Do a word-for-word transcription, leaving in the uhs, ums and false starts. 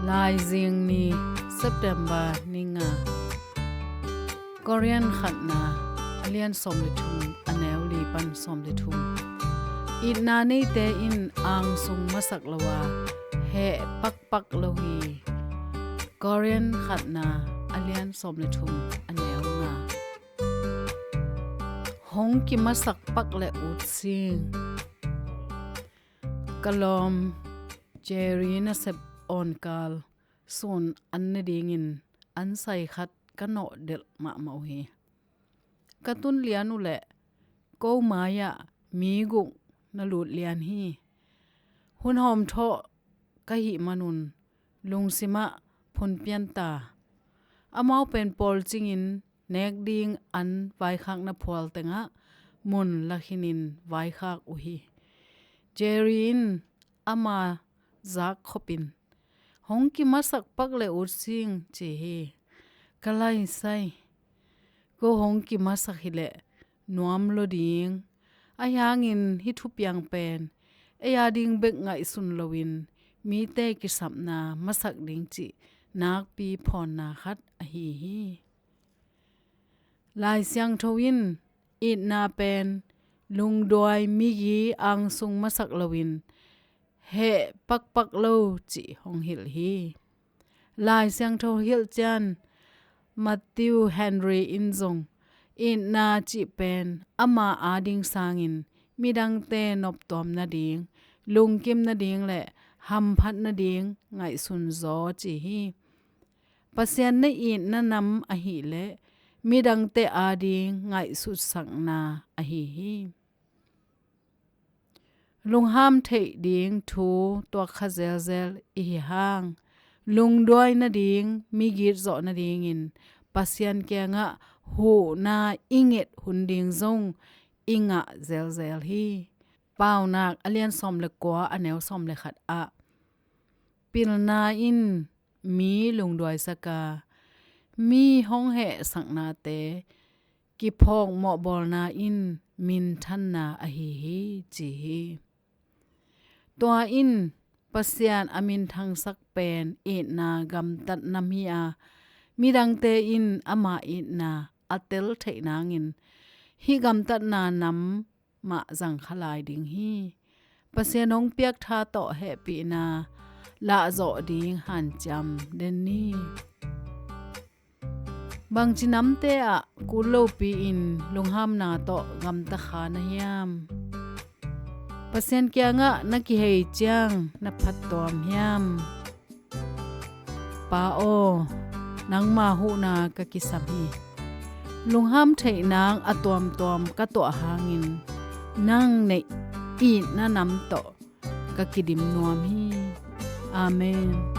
Daizing ni, September ni nga. Korin khatna, a lian sawm le thum, a neu li pan sawm le thum. Itna neite in angsung masak lo a, heh pakpak lo hi. Korin khatna, a lian sawm le thum, a neu nga. Hong kimasak pak le ut sing. Ka lawm Jerry nasep awnkal sun an ne dingin an sai khat ka nawh delh mahmah uh hi. Ka tun lian uh leh ko mai-ah mi guk na lut lian hi. Hun hawmthawh ka hih manun lungsimah phun pian ta. Amau pen pawlcingin nek ding an vaikhakna phual tengah mun lakhinin vaikhak uh hi. Jerry in ama zak khopin, "Hong kimasak pak le ut sing," ci hi. Ka laisai, ko hong kimasak hileh nuam lo ding. Ahi hangin hih thupiang pen ei a ding bek ngaihsun loin mite kisapna masak ding cih nakpi phawnna khat ahi hi. Lai Siangtho in itna pen lungduai migi angsung masak loin heh pakpak lo cih hong hilh hi. Lai Siangtho hilh ciang Matthew Henry in zong itna cih pen ama ading sangin midangte noptuam nading, lungkim nading le hamphat nading ngaihsun zaw ci hi. Pasian na itna nam ahileh midangte ading ngaihsutsakna ahi hi. Lungham theih ding thu tuakkha zelzel i hi hang, lungduai nading, migit zawh nadingin Pasian kiangah huhna i nget hun ding zong i ngah zelzel hi. Paunak a lian sawm le kua, a neu sawm le khat ah, "Pilna in mi lungduaisak a, mi hong hehsaknate kiphawk mawhbawlna in minthanna ahi hi," ci hi. Tua in Pasian a minthangsak pen itna gamtat nam hi a, midangte in ama itna a tel theih nangin hih gamtatna nam mah zangkha lai ding hi. Pasian hong piak tha tawh hehpihna lahzawh ding hanciam den ni. Bangci namte ah kul lopi-in lunghamna tawh gamta kha na hiam? Pasian kiangah na kihei ciang na phattuam hiam? Pa aw, nangma huhna ka kisam hi. Lungham theih nang a tuamtuam ka tuah hangin nang neih itna nam tawh ka kidim nuam hi. Amen.